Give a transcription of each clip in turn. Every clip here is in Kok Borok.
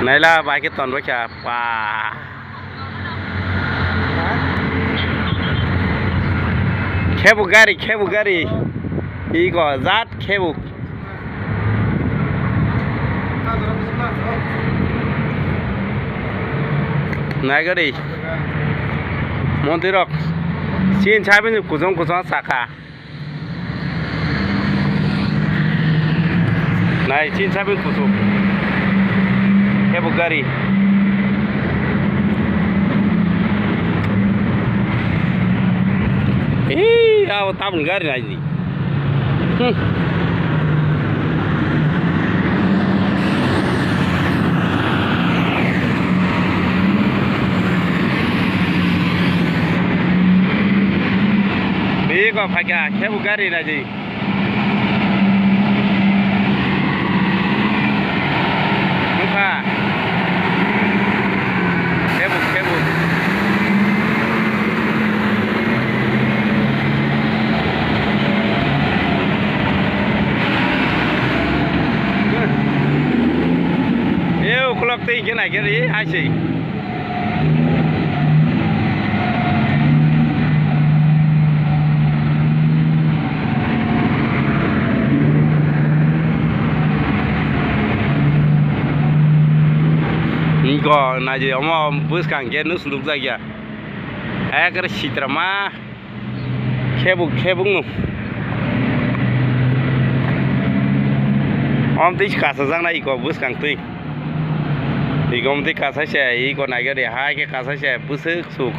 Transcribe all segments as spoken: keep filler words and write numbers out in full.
Naila bai khe tonbo kha pa. Khebo gari, khebo gari. Iko jat khebo. Nai gari. Mondirok. Sin sabi ni kuchung kuchung saka. Nai, chin sabi kuchuk. Khebo gari. Ee, abo tabuk gari nai ni. Hmm. Bego phaikha, khebo gari naidi. Nukha. Khebo, khebo. E ukulok tei khe nai khe ri hai se. Niko naidi omo bwskang khe nus nukjak ya. Ekre sitrama. Khebuk, khebuk no. Om twi kasajaknai iko bwskang twi. Iko om twi kasai se, iko naigari hai khe kasai se bwswk suk.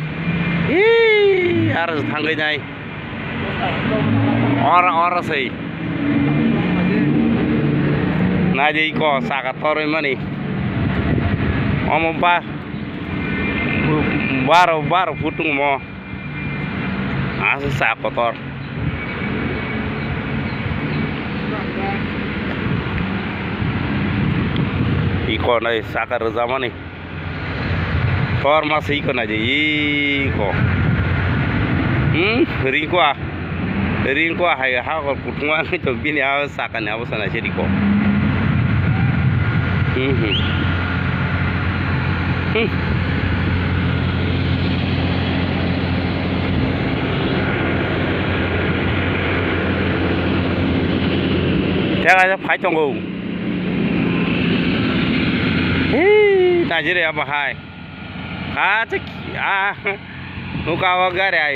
Hii, aro se thangwi nai. Oro, oro se. Naidi iko saka torwi mani. Omo ba, baro, baro phut tongmo. Asa sa kotor. Iko nai saka rwjamani. Tor ma se iko nai je iko. Hmm, ringkwa. Ringkwa hai ha ko kutungma to bini a sakani abo sana se riko. Hmm, hmm. Hmm. Tei kaisa phai tongo. Hei, Nigeria bahai. Kaisa ki-, ah, nuka o gari ai.